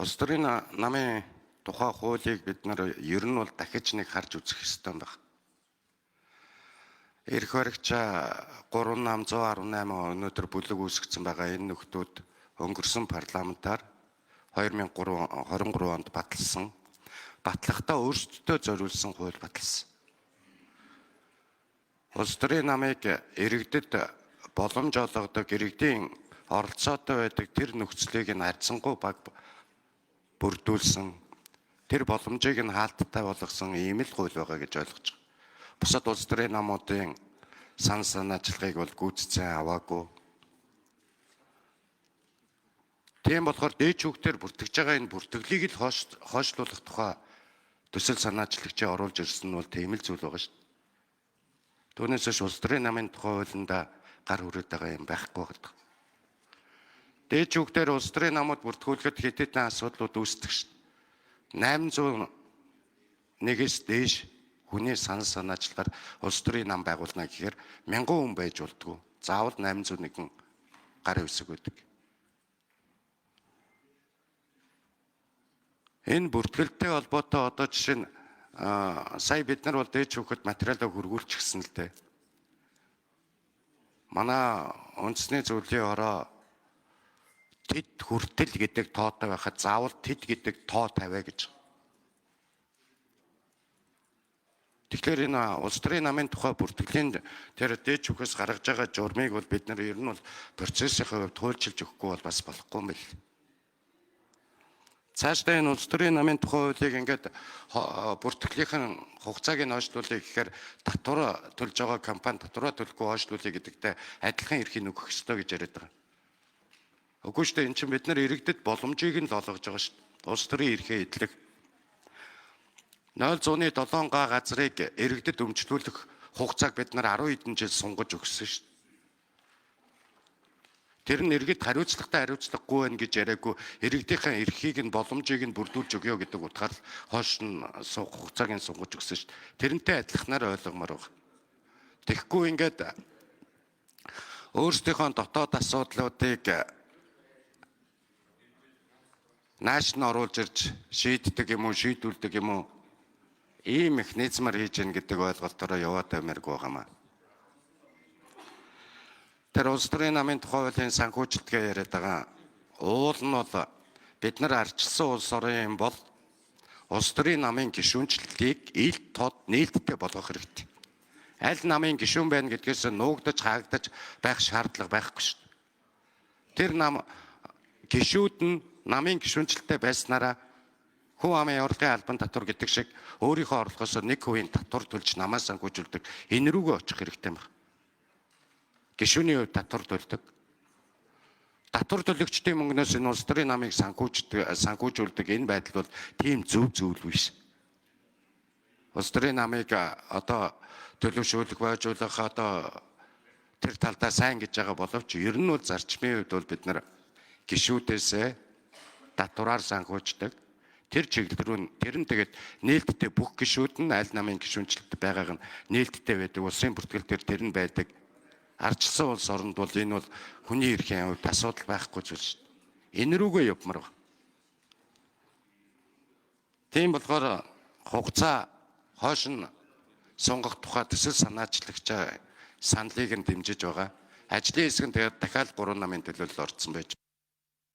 Улс төрийн намын тухай хуулийг бид нар ер нь бол дахиж нэг харж үзэх ёстой байх. Эрх баригчаа 3 нам 118 өнөөдөр бүлэг үүсгэсэн байгаа энэ нөхдүүд өнгөрсөн парламентаар 2023 онд баталсан. Батлахдаа өөрсдөдөө зориулсан хууль баталсан. Улс төрийн намыг иргэдэд боломж олгодог, иргэдийн оролцоотой байдаг тэр нөхцөлийг нь харьцангуй баг бүрдүүлсэн, тэр боломжийг нь хаалттай болгосон ийм л хууль байгаа гэж ойлгож байгаа. Бусад улс төрийн намуудын сан санаачлагыг бол гүйцэтгэн аваагүй. Тийм болохоор дээд шүүхтэр бүртгэж байгаа энэ бүртгэлийг л хойшлуулах тухай төсөл санаачлагчийг оруулж ирсэн нь бол тийм л зүйл байгаа шүү дээ. Түүнээс биш улс төрийн намын тухай хуулинд гар хүрээд байгаа юм байхгүй гэдэг. Дээд шүүхтэр улс төрийн намууд бүртгүүлэхэд хэд хэдэн асуудлууд үүсдэг шүү дээ. 801-ээс дээш хүний санал санаачлагаар улс төрийн нам байгуулна гэхээр мянган хүн байж болдгоо. Заавал 801 гар хэсэг байдаг. Энэ бүртгэлтэй холбоотой одоо жишээ нь сая бид нар бол дээд шүүхэд материалаа хөргүүлчихсэн л дээ. Манай үндэсний зөвлөлийн хороо тэд хүртэл гэдэг тоотой байхад заавал тэд гэдэг тоо тавиа гэж. Тэгэхээр энэ улс төрийн намын тухай бүртгэлийн тэр дээд шүүхээс гаргаж байгаа журмыг бол бид нар ер нь бол процессийн хувьд хуульчилж өгөхгүй бол бас болохгүй юм бэл. Цаашдаа энэ улс төрийн намын тухай хуулийг ингээд бүртгэлийнхэн хугацааг нь хойшлуулъя гэхээр татвар төлж байгаа компани татвараа төлөхгүй хойшлуулъя гэдэгтэй адилхан эрхийг өгөх ёстой гэж яриад байгаа. Үгүй шүү дээ, эн чинь бид нар иргэдэд боломжийг нь л олгож байгаа шүү дээ. Улс төрийн эрхээ эдлэх. 0.7 га газрыг иргэдэд өмчлүүлэх хугацааг бид нар 10 хэдэн жил сунгаж өгсөн шүү дээ. Тэр нь иргэд хариуцлагатай хариуцлагагүй байна гэж яриаггүй, иргэдийнхээ эрхийг нь боломжийг нь бүрдүүлж өгөө гэдэг утгаар хойш нь хугацааг нь сунгаж өгсөн шүү дээ. Тэрнтэй адилханаар ойлгомоор байна. Тэгэхгүй ингээд өөрсдийнхөө дотоод асуудлуудыг нааш нь оруулж ирж шийддэг юм уу, шийдүүлдэг юм уу, ийм механизмаар хийж гэн гэдэг ойлголтоор яваад баймааргүй байгаа юм. Тэр улс төрийн намын тухай хуулийн санхүүжилтгээ яриад байгаа. Уул нь бол бид нар арчилсан улс орон юм бол улс төрийн намын гишүүнчлэлийг ил тод нээлттэй болгох хэрэгтэй. Аль намын гишүүн байна гэдгээс нуугдаж хаагдаж байх шаардлага байхгүй шүү дээ. Тэр нам гишүүд нь намын гишүүнчлэлтэй байснараа хүн амын аваргын албан татвар гэдэг шиг өөрийнхөө орлогоос 1% татвар төлж намаа санхүүжүүлдэг. Энэ рүүгээ очих хэрэгтэй юм байна. Гишүүний хувьд татвар төлдөг. Татвар төлөгчдийн мөнгнөөс энэ улс төрийн намыг санхүүжүүлдэг энэ байдал бол тийм зөв зүйл биш. Улс төрийн намыг одоо төлөвшүүлэх, байжуулах одоо тэр талдаа сайн гэж байгаа боловч ер нь бол зарчмын хувьд бол бид нар гишүүдээсээ татвараар санхүүждэг. Тэр чиглэл рүү тэр нь тэгээд нээлттэй бүх гишүүд нь аль намын гишүүнчлэлт байгааг нь нээлттэй байдаг. Улсын бүртгэл дээр тэр нь байдаг. Арчилсан улс оронд бол энэ бол хүний эрхийн хувьд асуудал байхгүй зүйл шүү дээ. Энэ рүүгээ явмаар байна. Тийм болохоор хугацаа хойш нь сунгах тухай төсөл санаачлагчаа саналыг нь дэмжиж байгаа. Ажлын хэсэг нь тэгээд дахиад 3 намын төлөөлөл орцсон байж.